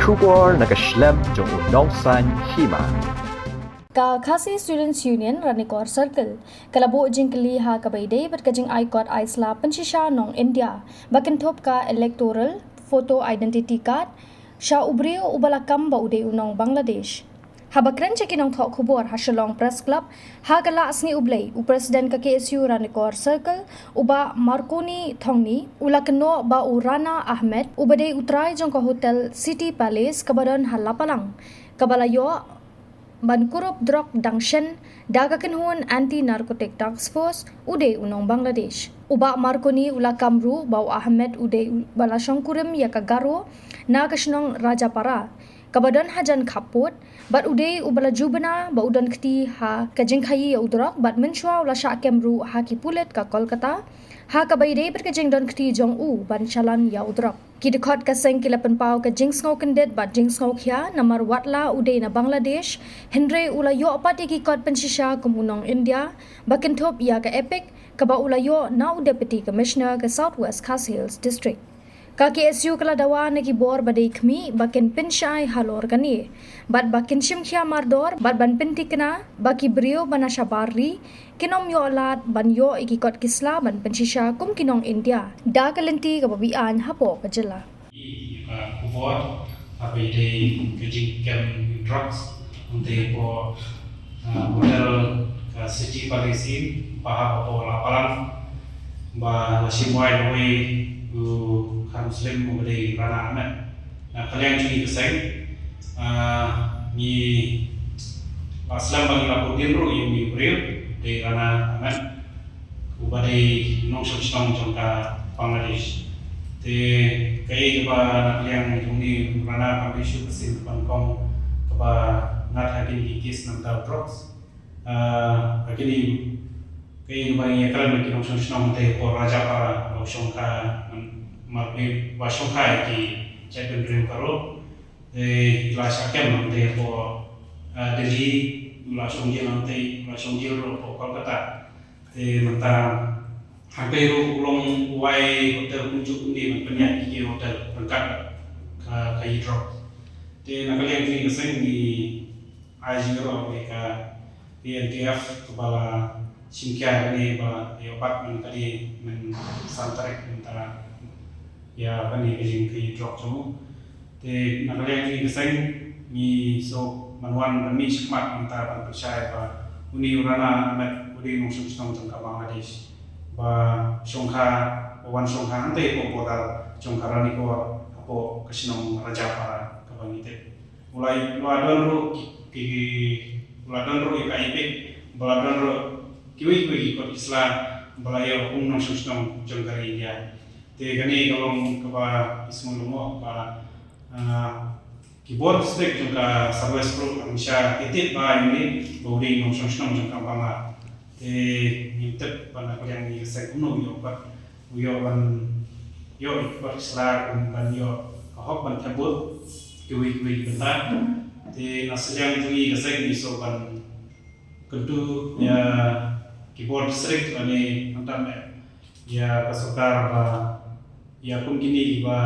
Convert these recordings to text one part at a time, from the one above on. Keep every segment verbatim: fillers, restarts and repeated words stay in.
Khubor na ka shlem jong u nongsan hima. Ka Khasi Students Union Ranikor Circle ka la buh jingkylli ha kaba ïadei bad ka jingai kot ai sla pynshisha nong India ba kynthup ka electoral photo identity card sha u briew uba la kam ba u dei u nong Bangladesh. Haba kren sha ki nongthoh khubor ha Shillong Press Club ha ka la sngi U Blei, u President ka K S U Ranikor Circle, u Bah Marconi Thongni, u la kynnoh ba u Rana Ahmed, uba dei u trai jong ka hotel City Palace kaba don ha Lapalang, kaba la ïoh ban kurup drok dang shen da ka kynhun Anti Narcotic Task Force, u dei u nong Bangladesh. U Bah Marconi u la kam ruh ba u Ahmed u dei uba la shongkurim ïa ka Garo na ka shnong Rajapara kaba don hajan khappud, bad u dei uba la ju bna ba u don kti ha ka jingkhaïi ïa u drok, bad mynshuwa u la shah kem ruh ha ki pulit ka Kolkata ha kaba ïadei bad ka jingdon kti jong u ban shalan ïa u drok. Ki dkhot ka seng ki la pynpaw ka jingsngew kyndit bad jingsngew khia namar watla u dei na Bangladesh, hynrei u la ïoh pat ïa ki kot pynshisha kum u nong India ba kynthup ïa ka EPIC kaba u la ïoh na u Deputy Commissioner ka South West Khasi Hills District. Ka K S U ka la dawa na ki bor ba dei khmih ba kin pynshai halor kane, bad ba kin shim khia mardor, bad ban pynthikna ba ki briew ba na shabar ri kin ym ïoh lad ban ïoh ïa ki kot ki sla ban pynshisha kum ki nong India da ka lynti kaba be-aiñ hapoh ka jylla. Ïa ka khubor haba ïadei ka jingkem drugs hangtei hapoh, ah, hotel ka City Palace Inn, ba hapoh Lapalang, ba la shim wai da uwei u kha Muslim uba dei Rana Ahmed. Na ka liang jong ngi ka seng, ah, ngi la slem ba ngi la put dien ruh ïa une u briew, dei Rana Ahmed, uba dei nongshong shnong jong ka Bangladesh. Te kaei kaba na ka liang jong une u Rana kam dei shuh ka sien kaba nyngkong kaba ngat ha kine ki case na bynta u drugs. Ah, ha kine, kaei kaba ngi ïakren bad ki nongshong shnong te hapoh Rajapara, ba u shongkha, mar, ba shongkha ïa ki jaitbynriew Garo. Te la shah kem hangtei hapoh, ah, Delhi, u la shong jail hangtei, u la shong jail ruh hapoh Kolkata. Te mynta hangtei ruh u long u wai hotel kumjuh kumne ban pynïaid ïa ki hotel ryngkat ka, ka ïa drugs. Te na ka liang jong ngi ka seng ngi ai jingïaroh ïa ka P N T F kaba la shim khia kane ba ïoh bat man kane man san tarik mynta ïa kane ka jingkhaïi drok jong u. Te na ka liang jong ngi ka seng ngi sngewbha ban wan ban mih shakhmat mynta ban pyrshah ba une u Rana Ahmed u dei nongshong shnong jong ka Bangladesh ba shongkha, ba wan shongkha hangtei hapoh border jong ka Ranikor hapoh ka shnong Rajapara kaba ngi tip. U la, u la don ruh ki, ki, u la don ruh ïa ka EPIC, ba la don ruh kiwei kiwei ki kot ki sla ba la ïoh kum nongshong shnong jong ka ri India. Te kane ka long kaba isngew lyngngoh ba, ah, ki bor district jong ka South West ruh hangta ki tip ba ïa une ba u dei nongshong shnong jong ka Bangla. Te ngim tip ba na ka liang ngi ka seng kumno u ïoh pat, u ïoh ban ïoh ïa ki kot ki sla kum ban ïoh ka hok ban thep vote kiwei kiwei ki bynta. Te na ka liang jong ngi ka seng ngi sngewbha ban kyntu ïa ki bor district lane hangta ïa ka sorkar ba ïa kum kine kiba,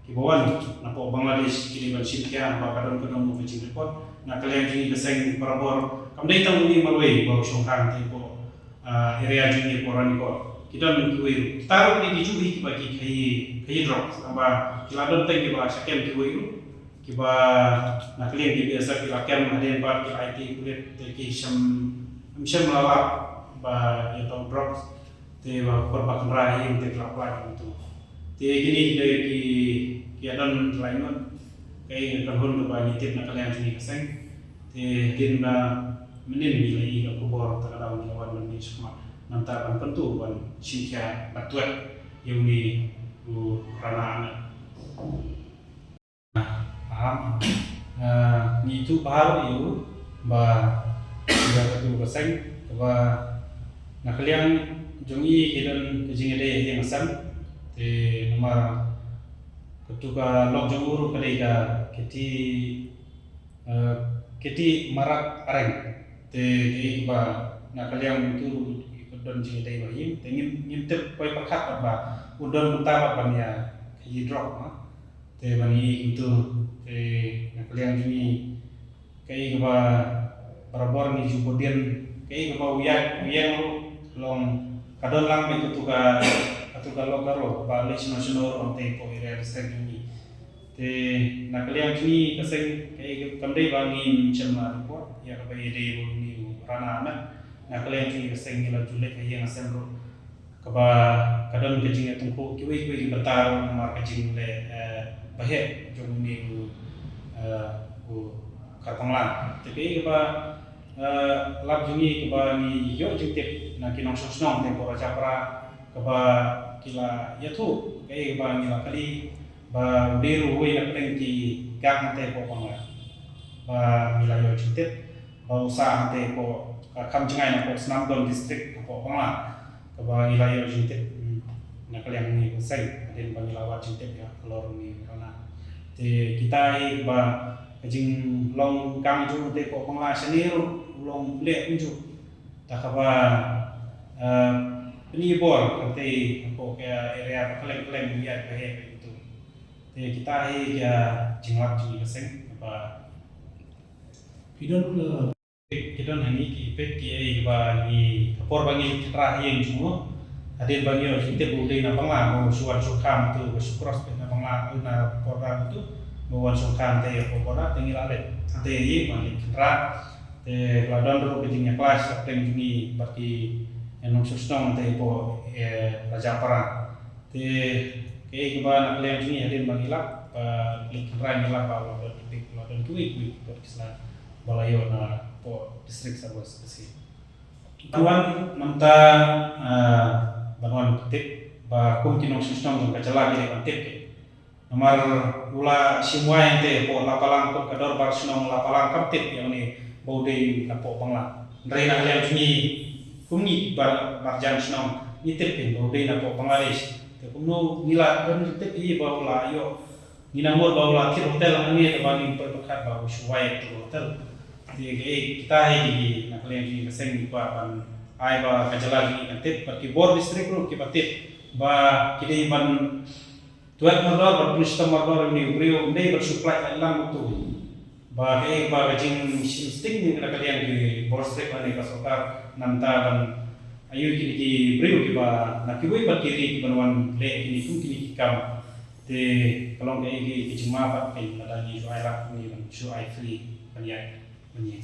kiba wan napoh Bangladesh kine ban shim khia ba ka don ka don ka jingreport. Na ka liang jong ngi ka seng barabor kam dei tang une marwei ba u shongkha hangtei hapoh, ah, area jong ngi hapoh Ranikor. Ki don kiwei ruh. Kita ruh ki dei kijuh hi kiba ki khaïi, khaïi drok. Tangba ki la don tang kiba shah kem kiwei ruh. Kiba na ka liang ki B S F ki la kem hadien pat ki la aiti pulit te ki shem, ym shem la lap ba ïa tang drugs. Te ba khot ba kynra ïing te ki la pynlait kumtu. Te kine ki dei ki, ki ïa don ki la ïoh. Kaei ka kynhun kaba ngi tip na ka liang jong ngi ka seng. Te hadien ba mynnin ngi la ïoh ka khubor te ka daw ngi la wan ban mih shakhmat. Nangta ban kyntu ban shim khia bad twet ïa une u Rana Ahmed. Aham, ah, ngi ïathuh bha ïa u ba ïa katu ka seng kaba na ka liang jong ngi ki don ka jingïadei ha ïing ha sem. Te namar katu ka lok jong u ruh ka dei ka Kiti, eh, Kiti Marak Areng. Te kaei kaba na ka liang utu ruh ka don jingïadei bha ïing. Te ngim, ngim tip poi pyrkhat ba u don mynta ba ban ïa khaïi drok ma. Te ban ïohi kumtu, te na ka liang jong ngi, kaei kaba barabor ngi ju bud dien, kaei kaba u ïaid u ïeng ruh long ka don lang beit katu ka, katu ka lok Garo ba leit shano shano ruh hangtei hapoh area district jong ngi. Te na ka liang jong ngi ka seng, kaei kam dei ba ngin shem la report ïa kaba ïadei bad une u Rana Ahmed. Na ka liang jong ngi ka seng ngi la ju leit ha ïing ha sem ruh, kaba ka don ka jingïatyngkhuh kiwei kiwei ki bynta ruh namar ka jingleh, eh, baheh jong une u, eh, u Karbangla. Te kaei kaba, eh, lap jong ngi kaba ngi ïoh jingtip na ki nongshong shnong te hapoh Rajapara, kaba ki la ïathuh, kaei kaba ngi la kylli, ba u dei ruh uwei na pdeng ki gang hangtei hapoh Bangla. Ba ngi la ïoh jingtip ba u sah hangtei hapoh, ka kham jngai na hapoh Snamdawn District hapoh Bangla. Kaba ngi la ïoh jingtip, hmm, na ka liang ngi ka seng, hadien ba ngi la wad jingtip ïa halor une u Rana. Te kita hi ba ka jinglong gang jong u te hapoh Bangla shane ruh u long leh kumjuh. Ta kaba, eh, pyni bor hangtei hapoh ka area ba kylleng kylleng ïa ka heh kumtu. Te kita hi ka jinglap jong ngi ka seng ba phi don, eh, ki don hangne ki peit kiei kiba ngi, ka por ba ngi khynra ha ïing jong u, hadien ba ngi ïoh jingtip ba u dei na Bangla, ba u shu wan shu kham tu, ba shu cross peit na Bangla, na border tu, ba u wan shu kham te hapoh border, te ngi la leit hangtei ha ïing ban leit khynra. Te la don ruh ka jingïakhlaiñ hapdeng jong ngi bad ki nongshong shnong te hapoh, eh, Rajapara. Te kaei kaba na ka liang jong ngi hadien ba ngi lap, ba leit khynra ngi lap ba la don ki peit, la don kiwei kiwei ki peit ki sla ba la ïoh na hapoh district Sir West Khasi. Ban wan namta, ah, ban wan pyntip ba kum ki nongshong shnong jong ka jylla ki dei ban tip ki. Namar u la shim wai hangtei hapoh Lapalang, kum ka dorbar shnong Lapalang kam tip ïa une ba u dei na hapoh Bangla. Hynrei na ka liang jong ngi kum ngi bar, marjan shnong ngi tip phin ba u dei na hapoh Bangladesh. Te kumno ngi la don jingtip hi ba u la ïoh, ngi nang mut ba u la thied hotel hangne, te ba ngi pyrkhat ba u shu wai ha tu hotel. Te kaei kita hi ki na ka liang jong ngi ka seng ngi kwah ban ai ba ka jylla jong ngi kan tip, bad ki bor district ruh kiba tip ba ki dei ban Tuat mardor bad pynshitang mardor ïa une u briew, ym dei ban shu pynlait lait lang utu. Ba kaei ba ka jingshim sting na ka liang ki bor district lane ka sorkar, namar ban ïoh kine ki briew kiba na kiwei pat ki ri kiban wan leh kine kum kine ki kam. Te ka long kaei kaei ka jingma pat ka lada ngi shu ai lad ne ban shu ai free ban ïaid ban ïeng.